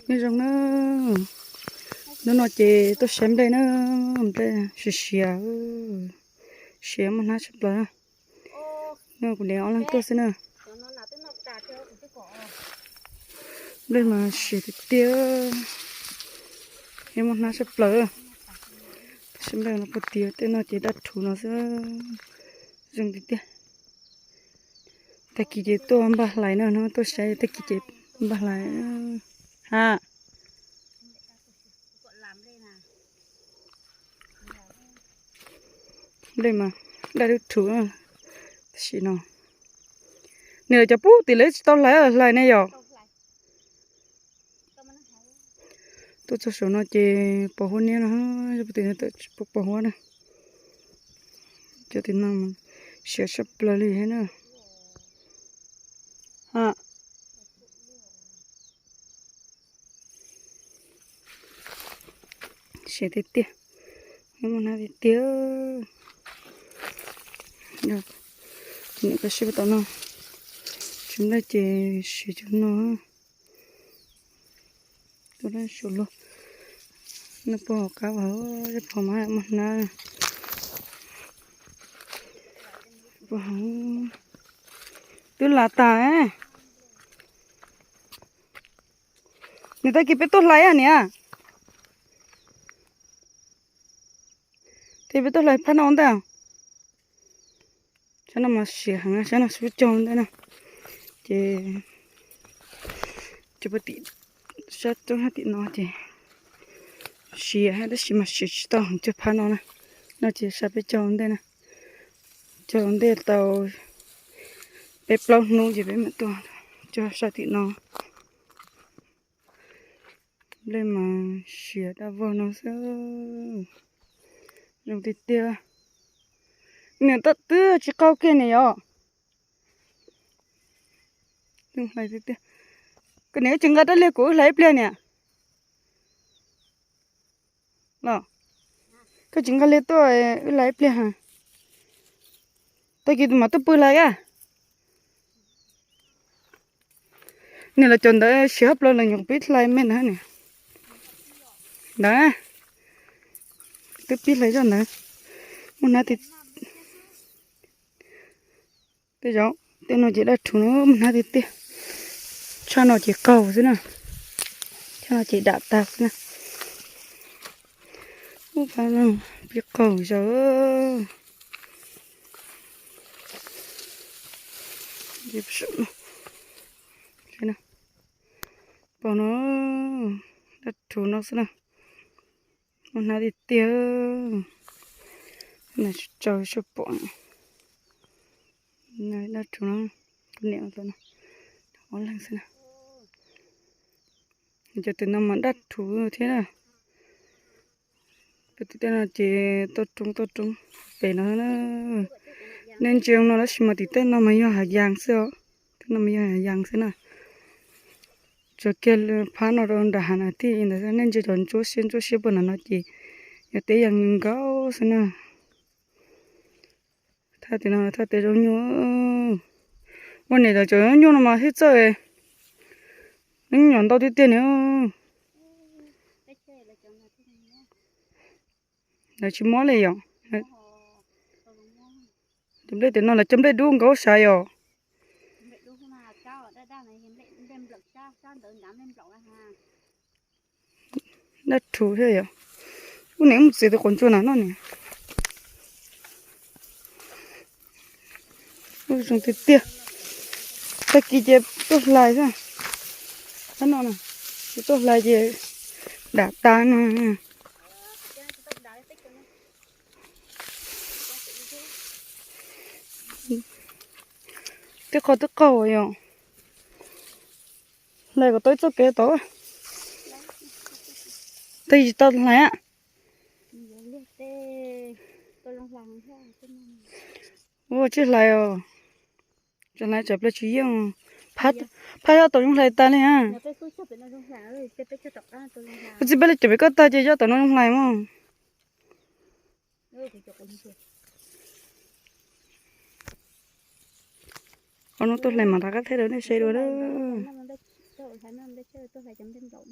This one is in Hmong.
Nyob zoo na, hnub no ces tuaj saib nplej na, nplej siav siav, siav muaj hnab tshaj plaws. No kuv niam ob leeg tuaj xwb na. Nplej mas siav tiag tiag, muaj hnab tshaj plaws. Tuaj saib nplej no puag tid, tej no ces dab rhuv no xwb, zoo tiag tiag. Tag kis ces tuaj npaj hlais na, no tuaj saib tag kis ces npaj hlais. Ha, nplej mas dab dub rhuv tam sim no. Nws lawv cov pub tim lawv tsis tau hlais, hlais ne yom. Tuaj txog saum no ces pos huab niab no, yog puag tim no tawm tsis pom pos huab na. Cov tim no siav tshaj plaws li thiab na. Ha, siav tiag tiag, muaj hnab tiag tiag. Niam koj sib tom no, tsis nplej ces siav cov no. Tuaj lawm suav luag, noj pog hauv qab, pog mas muaj hnab. Twb las tas. Nws tag kis peb tuaj hlais niam. Tag kis peb tuaj hlais phab no ntej. Sab no mas siav heev, sab no sib caug ntej na. Ces cov puag tim sab roob sab tim no ces siav tab sis mas siav tsis tau heev cog phab no na. No ces sab peb caug ntej na, caug ntej tau peb plaub hnub ces peb mam tuaj cog sab tim no. Nplej mas siav dab vog no xwb, zoo tiag tiag. Niam, twb tsis qaug kiag niam yom. Zoo hlais tiag tiag. Koj niam, wb tsis nqa rab liag kuv wb hlais ib pliag niam. Los, koj tsis nqa liag tuaj wb hlais ib pliag. Tag kis tus mam tuaj pw hlais a. Niam, los cov ntawd siav hab plaws los nyuam qhuav pib hlais me ntawd niam. Ntawd, twb pib hlais zoj ntawd. Muaj hnab tiag. Tej zaum tej no ces dab rhuv no muaj hnab tiag tiag. Tshaj no ces qaug xwb na. Tshaj no ces dam tag xwb na. Ub, pib qaug zog. Pom no, dab rhuv no xwb na. Muaj hnab tiag tiag. Tsaws soj pom. Dab rhuv no, kuv niam ob leeg xwb na. Cov tim no mas dab rhuv thiab na. Peb tus tej no ces toj roob toj roob pem no. Nej ntsia no tab sis mas tim tej no mas yog hav yas xwb os. Tej no mas yog hav yas xwb na. Tsuas kiag phab no rau nram hav na tij ntawd, nej ntsia cov ntsuab siab ntsuab siab puag nram no ces yog teb yas nkaus xwb na. Thaj tim no thaj teb zaub nyuj. Ua niam, cov zaub nyuj no mas thiaj txawj, nws nyuam ntau tiag tiag ne. Lawv tsis mob li yom. Cov nplej tim no lawv cov nplej dub nkaus sav yom. Dab rhuv thiab yom. Ub, niam, mus txiav tus quav ntsuag na no niam. Ub, zoo tiag tiag. Tag kis ces tuaj hlais xwb. Tab no na, tsis tuaj hlais ces dam tas no. Twb qaug twb qaug yom. Hlais kom tau ib txoj kev tod. Tag kis tsis tau hlais. Ua tsis hlais os. Tsis hlais tsam plaws tsis yeej. Phab yob tau zoo hlais tas li. Ua txiv peb li cov pem koj tag ces yob tom no zoo hlais mog. Qhov no tuaj hlais mas rov qab thaij rau nej saib dua. Hlais no nplej tsawb tuaj hlais cov nplej nplaum.